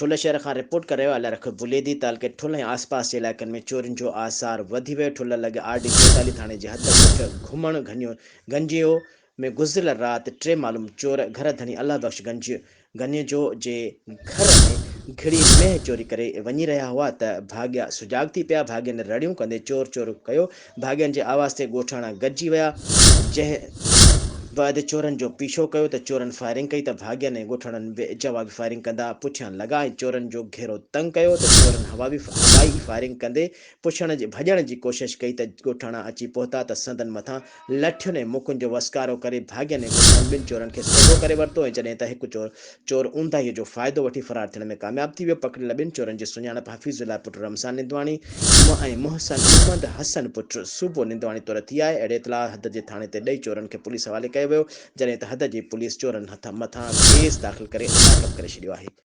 ٺلهه شهر کان رپورٽ ڪري رهيو آهي الارک بليدي تعلقي ٺلهه ۽ آس پاس جي علائقن ۾ چورين جو آثار وڌي ويو ٺلهه لڳ آر ڊي 44 ٿاڻي جي حد ڳوٺ گهمڻ گنجيو ۾ گذريل رات ٽي معلوم چور گهر ڌڻي الله بخش گنيجو جي گهر ۾ گهڙي مينهن چوري ڪري وڃي رهيا هئا ته ڀاڳيا سجاڳ ٿي پيا ڀاڳين رڙيون ڪندي چور چور ڪيو ڀاڳين جي آواز تي ڳوٺاڻا گڏجي ويا، جنهن بعد چورن جو پيڇو ڪيو ته چورن فائرنگ ڪئي ته ڀاڳين ۽ ڳوٺاڻن به جوابي فائرنگ ڪندا پٺيان لڳا ۽ چورن جو گهيرو تنگ ڪيو ته چورن هوائي فائرنگ ڪندي پڇڻ جي ڀڄڻ جي ڪوشش ڪئي ته ڳوٺاڻا اچي پهتا ته سندن مٿان لٺين ۽ مڪن جو وسڪارو ڪري ڀاڳين ۽ ڳوٺاڻن ٻن چورن کي سوگهو ڪري ورتو ۽ جڏهن ته هڪ چور چور اونداهيء جو فائدو وٺي فرار ٿيڻ ۾ ڪامياب ٿي ويو. پڪڙيل ٻن چورن جي سڃاڻپ حفيظ الله پٽ رمضان نندواڻي ۽ محسن محمد حسن پٽ صوبو نندواڻي طور ٿي آهي. اهڙي اطلاع حد جي ٿاڻي تي ڏئي چورن کي پوليس حوالي ڪيو ويو، جڏهن ته حد جي پوليس چورن مٿان ڪيس داخل ڪري لاڪ اپ ڪري ڇڏيو آهي.